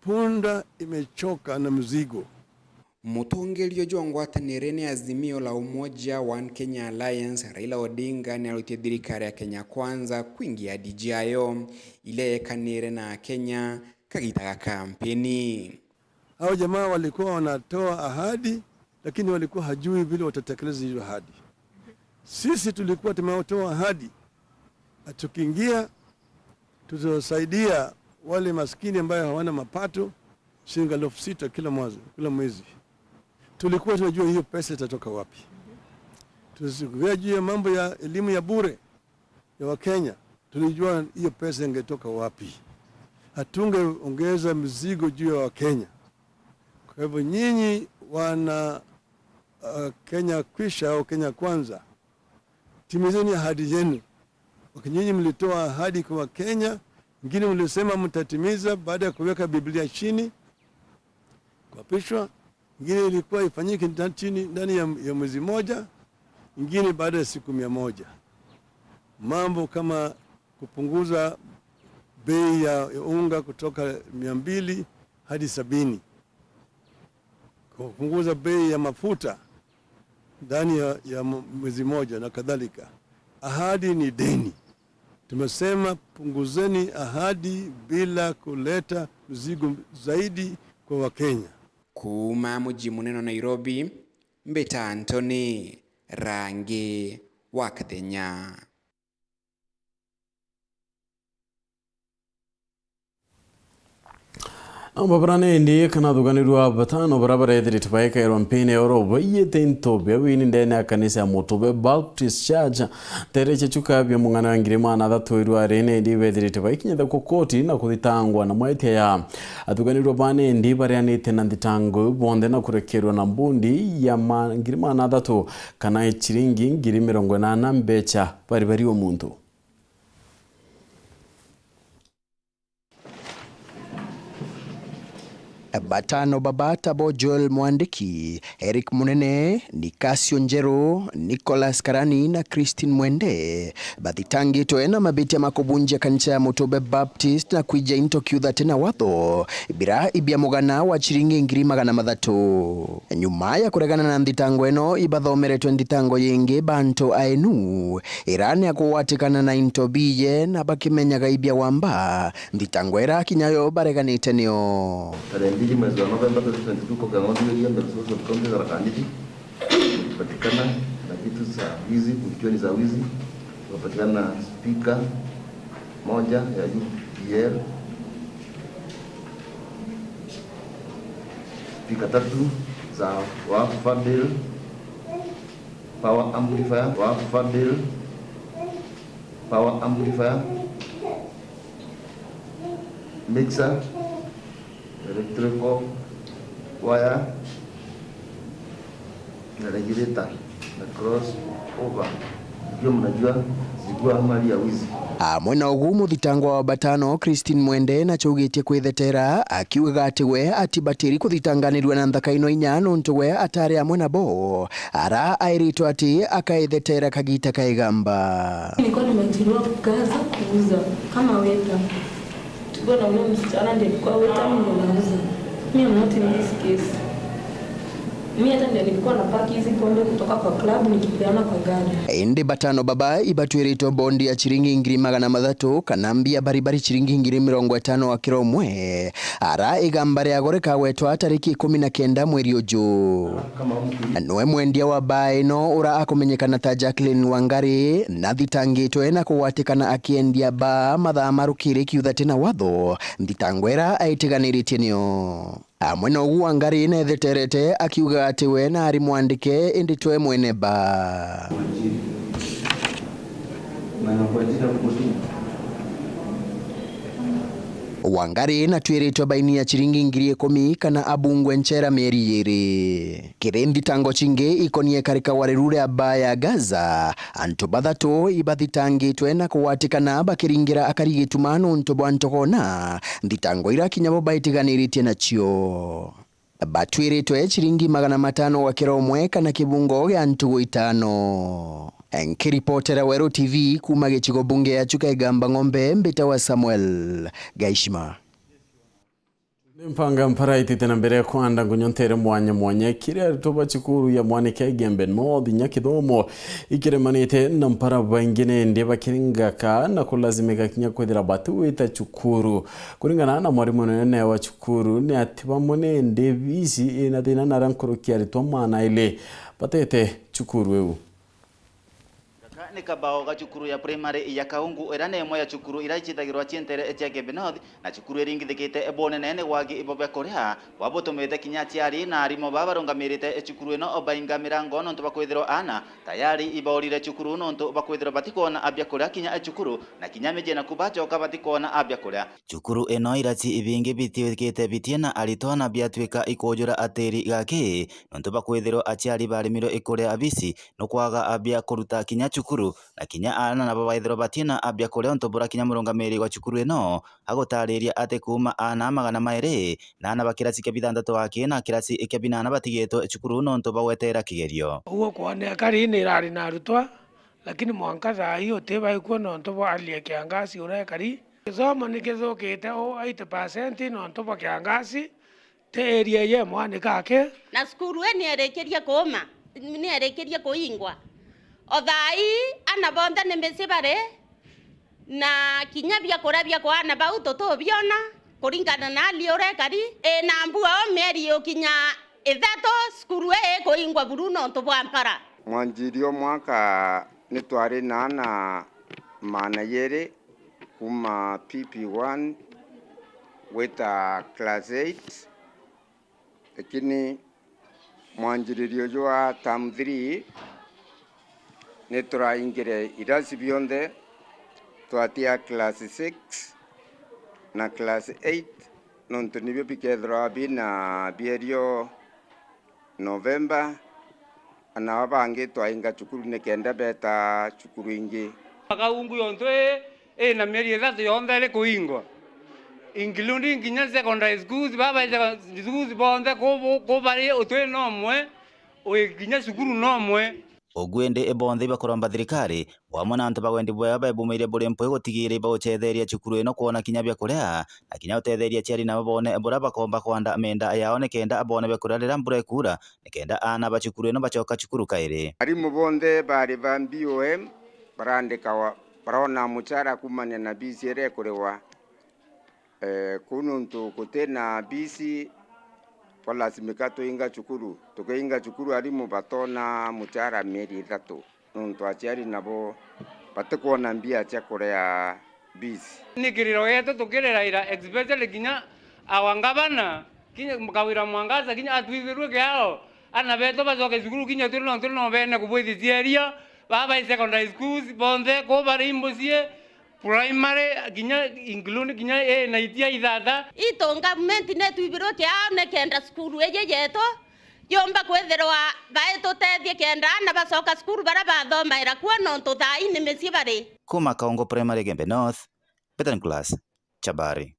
Punda imechoka na mzigo. Mutongeria jwa ngwatanire ni Azimio la Umoja One Kenya Alliance, Raila Odinga, ni arutie thirikari ya Kenya Kwanza kwingia D G I O ile yekanire na Kenya kagita ga kampeni. Hao jamaa walikuwa wanatoa ahadi, lakini walikuwa hajui vile watatekeleza hiyo ahadi. Sisi tulikuwa tumetoa ahadi, na tukiingia, tutasaidia wale maskini ambayo hawana mapato, shilingi elfu sita kila mwezi, kila mwezi. Tulikuwa tunajua hiyo pesa itatoka wapi. Tusiongea juu ya mambo ya elimu ya bure ya Wakenya, tulijua hiyo pesa ingetoka wapi. Hatungeongeza mzigo juu ya Wakenya. Kwa hivyo nyinyi wana, uh, Kenya Kwisha au Kenya Kwanza, timizeni ahadi yenu. Wakati nyinyi mlitoa ahadi kwa Wakenya, ingine mlisema mtatimiza baada ya kuweka Biblia chini, kuapishwa, ingine ilikuwa ifanyike nda-, chini, ndani ya, ya mwezi moja, ingine baada ya siku mia moja. Mambo kama kupunguza bei ya, ya unga kutoka mia mbili hadi sabini, kupunguza bei ya mafuta ndani ya, ya m-, mwezi moja na kadhalika. Ahadi ni deni. Tumesema punguzeni ahadi bila kuleta mzigo zaidi kwa Wakenya. Kuuma muji munene wa Nairobi, mbita Anthony Rangi wa Kathenya. Amba bara nendi kana athuganirua batano bara barethirite baikairwa mpini ya oro baiyite into bia wini ndene ya kanisa ya Mutube Baptist Church. Tereche chuka bia mung'ana wa ngiri magana athatu irua ri nendi bethirite baikinyitha ku koti na kuthitangwa na mwetia ya athuganirua ba nendi bareanite na nthitango iu bonthe na kurekerwa na mbundi ya ma-, ngiri magana athatu kana chiringi ngiri mirongo inana mbecha bari bari o muntu. Batano baba tabo Joel Mwandiki, Eric Munene, Nikasio Njeru, Nicholas Karani na Christine Mwende bathitangitwe na mabitia ma kubunjia kanisa ya Mutube Baptist na kwija into kiutha tena watho, bira ibia mugana wa chiringi ngiri magana mathatu. Nyuma ya kuregana na nthitango ino, ibathomeretwe nthitango yingi bantu aenu, ira ni ya kugwatikana na into biye na bakimenyaga ibia wamba, nthitango ira kinya yo bareganite nio. Tarehe mbili mwezi wa Novemba twenty twenty-two, kwa Kang'ondi area, Mberesuru Sub County, Tharaka Nithi, tulipatikana na vitu za wizi, bunduki za wizi, tukapatikana na speaker moja ya U P L, speaker tatu za Wafadel, power amplifier, Wafadel, power amplifier, mixer, electrical wire, na regulator, na cross over. Ndio mnajua zilikuwa mali ya wizi. Amwe na ugu, muthitangwa wa batano, Christine Mwende, nachugitie kwithetera, akiugaga ati we atibatiri kuthitanganirua na nthaka ino inya nontu we atari amwe nabo, ara airitwe ati akaithetera kagita ka igamba. Nilikuwa nimeajiriwa Gaza kuuza kama waiter. Tulikuwa na huyo msichana ndiye alikuwa waiter, mimi ndo nauza. Me, I'm not in this case. Mimi hata ndio nilikuwa na pack hizi pombe kutoka kwa club nikipeana kwa gari. Indi batano baba ibatwiritwe bondi ya ciringi ngiri magana mathatu kana mbia baribari ciringi ngiri mirongo itano wa kiro umwe, ara igamba riago rikagwetwa tariki ikumi na kenda mweri uju. Niwe mwendia wa baa ino ura akumenyekana ta Jacqueline Wangari, nathitangitwe na kugwatikana akiendia baa mathaa ma rukiri kiutha tina watho, nthitango ira aitiganiritie nio. Amwe na ugu, Wangari netheterete akiuga ati we naari mwandike indi twe mwene baa. Wangari natwiritwe baini ya ciringi ngiri ikumi kana abungwe nchera mieri iiri. Kiri nthitango cingi ikonie karika wariru ria baa ya Gaza, antu bathatu ibathitangitwe na kugwatikana bakiringira akari gituma nontu bwa ntogona, nthitango ira kinya bo baitiganiritie nacio. Batwiritwe ciringi magana matano gwa kiro umwe kana kibungo gia ntugu itano. Nkiripotera Weru T V kuuma gicigo bunge ya Chuka Igamba Ng'ombe, mbitawa Samuel Gaishima. Ni mpanga mpara itite na mbere kwanda ngunyo ntere mwanya mwanya kiri aritwa ba cukuru ya Mwaniki Igembe North inya kithomo ikiremanite na mpara baingi nende bakiri ngaka na kulazimika kinya kwithira batiwita cukuru. Kuringana na mwarimu munene wa cukuru, ni ati bamwe nende bisi ina thina na aria nkuruki aritwa maana ili batete cukuru iu. Gaka ni kabao ga cukuru ya primary ya Kaungu, iria ni imwe ya cukuru iria icithagirwa cientere cia Igembe North, na cukuru iringithikite bunene ni wagi bwa biakuria, bwa butumite kinya aciari na arimu baa barungamirite cukuru ino bainga mirango nontu bwa kwithirwa aana tayari ibaurire cukuru nontu bwa kwithirwa batikwona biakuria kinya cukuru, na kinya miji naku bacoka batikwona biakuria. Cukuru ino irati ibingi bitiikite bitina aritwa na biatuika ikujura atiri gaki, nontu bwa kwithirwa aciari baremirwe ikuria bisi, nukwaga bia kuruta kinya cukuru, na kinya aana nabo baithirwa batina bia kuria, untu buria kinya murungamiri wa cukuru ino agutariria ati kuuma aana magana mairi na aana ba kirasi kia bithanthatu aki na kirasi kia binana batigitwe cukuru nontu bagwetera kigerio. Uguo kwoneka ri ni irari na arutwa, lakini mwanka thaa hii utibaikua nontu bwa hali ya kiangasi uria ikari. Githomo ni kithukite o eighty percent nontu bwa kiangasi, ti area ye Mwaniki aki. Na cukuru ii ni irikirie kuuma, ni irikirie kuingwa. O thaa ii, ana bonthe ni micii bari, na kinya biakuria bia kwa ana bau tutubiona, kuringana na hali uria ikari. Ii, na mbua o mieri yukinya ithatu, cukuru ii ikuingwa buru nontu bwa mpara. Mwanjiri o mwaka ni twari na ana maana yeri, kuuma P P one gwita class eight, lakini mwanjiririo jwa term three ni turaingire irasi bionthe, twatia class six na class eight, nontu nibio bikethirwa bina bierio November, na aba bangi twainga cukuru nikenda beeta cukuru ingi. Kaungu yonthe ii ina mieri ithatu yonthe iri kuingwa, including kinya secondary schools, baba secondary schools bonthe ku-, ku-, kubari utwi nomwe, wi kinya cukuru nomwe. Ugu indi bonthe ibakuromba thirikari, o amwe na antu ba wendi bwega baibumairie buri mpwi gutigiira ibauchetheria cukuru ino kwona kinya bia kuria, na kinya gutetheria aciari nabo boone buria bakomba kwanda mienda yao nikenda boone bia kuria riria mbura ikuura, nikenda aana ba cukuru ino bacoka cukuru kairi. Arimu bonthe bari ba B O M barandikawa, barona muchara kuumania na bisi iria ikuriwa. Eh, kuu nontu guti na bisi, twalasimika tuinga cukuru. Tukiinga cukuru, arimu batona muchara mieri ithatu, nontu aciari nabo batikwona mbia cia kuria bisi. Ni kiriro gietu tukiriraira, especially kinya our governor, kinya Kawira Mwangaza, kinya atwithirue kiao, ana betu bacoke cukuru kinya turi nontu no bene kubwithicieria, baba bai secondary schools, bonthe kuu bari imbucii, primary, kinya include kinya ii na itia ithata. Itu government netwibirwe kiao nikenda cukuru iji yetu Yumba kwithirwa baitutethie kenda aana bacoka cukuru baria bathomaira kuo, nontu thaa ii ni micii bari. Kuma Kaungu Primary, Gembe North, Peter Nicholas Chabari.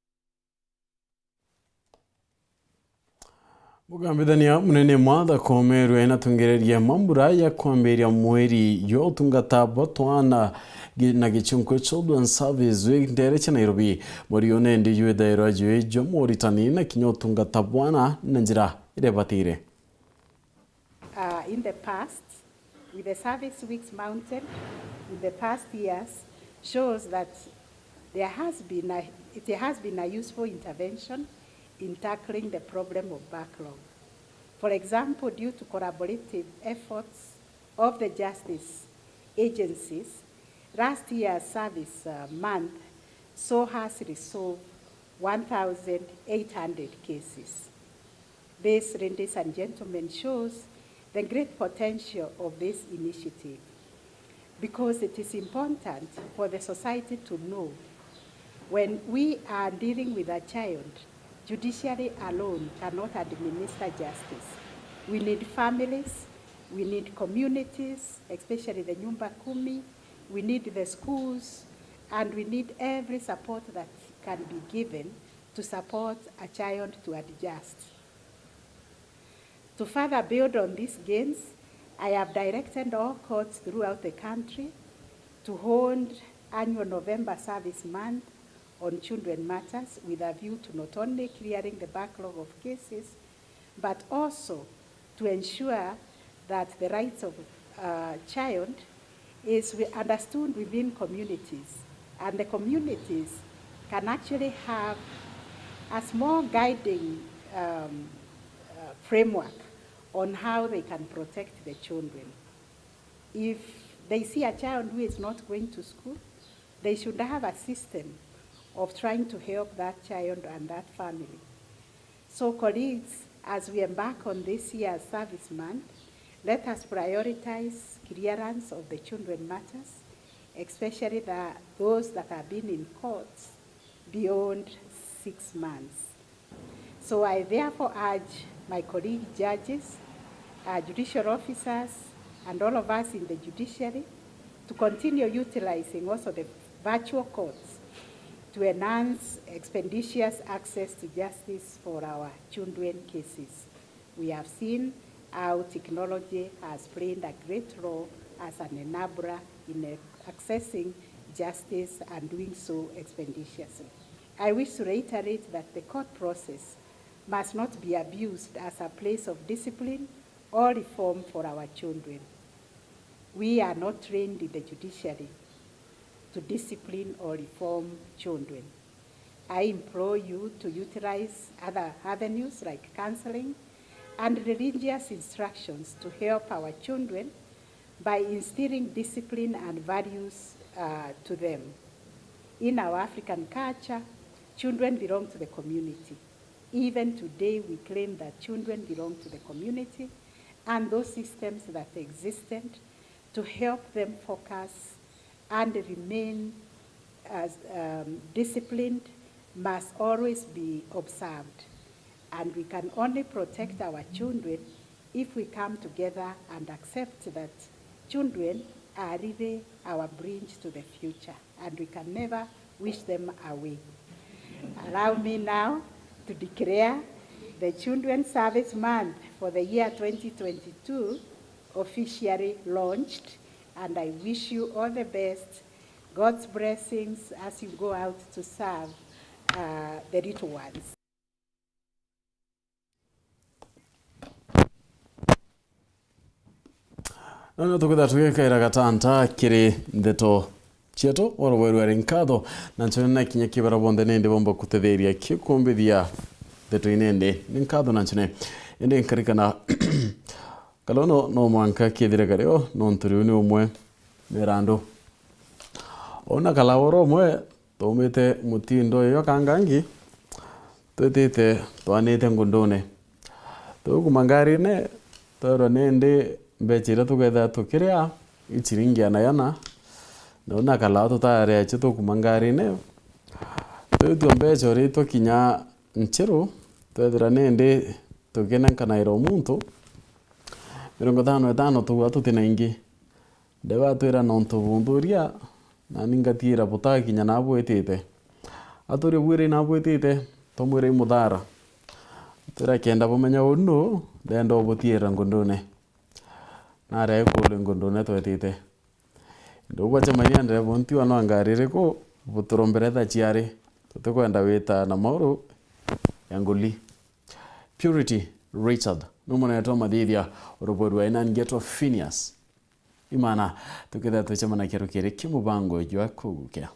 Mugambithania munene Martha Koome rue natungereria mambura ya kwambiria mweri jwa utungata bwa twana gi-, na gichunku Children's Service Week ntere cia Nairobi. Mweri uyu nendi jwithairwa jwi jwa moritani na kinya utungata bwana na njira iria ibatire. Uh, in the past, with the service weeks mounted in the past years, shows that there has been a, it has been a useful intervention in tackling the problem of backlog. For example, due to collaborative efforts of the justice agencies, last year's service, uh, month saw us resolve one thousand eight hundred cases. This, ladies and gentlemen, shows the great potential of this initiative, because it is important for the society to know when we are dealing with a child, judiciary alone cannot administer justice. We need families, we need communities, especially the Nyumba Kumi, we need the schools, and we need every support that can be given to support a child to adjust. To further build on these gains, I have directed all courts throughout the country to hold annual November Service Month on children matters, with a view to not only clearing the backlog of cases, but also to ensure that the rights of, uh, child is wi-, understood within communities, and the communities can actually have a small guiding, um, uh, framework on how they can protect the children. If they see a child who is not going to school, they should have a system of trying to help that child and that family. So, colleagues, as we embark on this year's service month, let us prioritize clearance of the children matters, especially the, those that have been in courts beyond six months. So I therefore urge my colleague judges, uh, judicial officers, and all of us in the judiciary to continue utilizing also the virtual courts to enhance expeditious access to justice for our children cases. We have seen how technology has played a great role as an enabler in accessing justice and doing so expeditiously. I wish to reiterate that the court process must not be abused as a place of discipline or reform for our children. We are not trained in the judiciary to discipline or reform children. I implore you to utilize other avenues like counseling and religious instructions to help our children by instilling discipline and values, uh, to them. In our African culture, children belong to the community. Even today, we claim that children belong to the community, and those systems that existed to help them focus and remain as, um, disciplined must always be observed. And we can only protect our children if we come together and accept that children are really our bridge to the future, and we can never wish them away. Allow me now to declare the Children's Service Month for the year twenty twenty-two officially launched, and I wish you all the best, God's blessings as you go out to serve, uh, the little ones. Na no tukwithira tugikaira gatanta kiri ndeto cietu, oro bweru ari nkatho, na nchone na kinya kibara bonthe nindi bomba kutetheria kikumbithia ndeto inindi. Ni nkatho na nchone. Indi nkarikana kalono no mwanka kithire kario, nontu riu ni umwe mirandu. Ona kala oro umwe, Twaumite mutindo iyo kangangi, twitite twanite ngundune. Tugukuma ngarine, twerwa nindi mbecha iria tugetha tukiria i ciringi ana yana, na una kalaa tutaria cio tukuma ngarine. Twitwa mbecha uri twakinya Nchiru, twethira nindi tukinenkanaira o muntu, mirongo itano itano tuuga tuti na ingi. Ndeba atwira nontu bunthuria, nani ngatiira butakinya na bwitite. Atwire bwire na bwitite, twamwira i muthara. Atwira kenda bumenya uu nu, ndenda ubutiira ngundune. Naria ikulwe ngundune twetite. Indi ugwacemania ndebo ntiwa no ngari iriku, buturombere tha ciari, tutikwenda wita na mauru ya nguli. Purity Richard, ni munene twa mathithia, urubweri wa inani ngetwa Phineas. Imana, tukethira twicemana kiro kiri ki mubango jwa kugukira.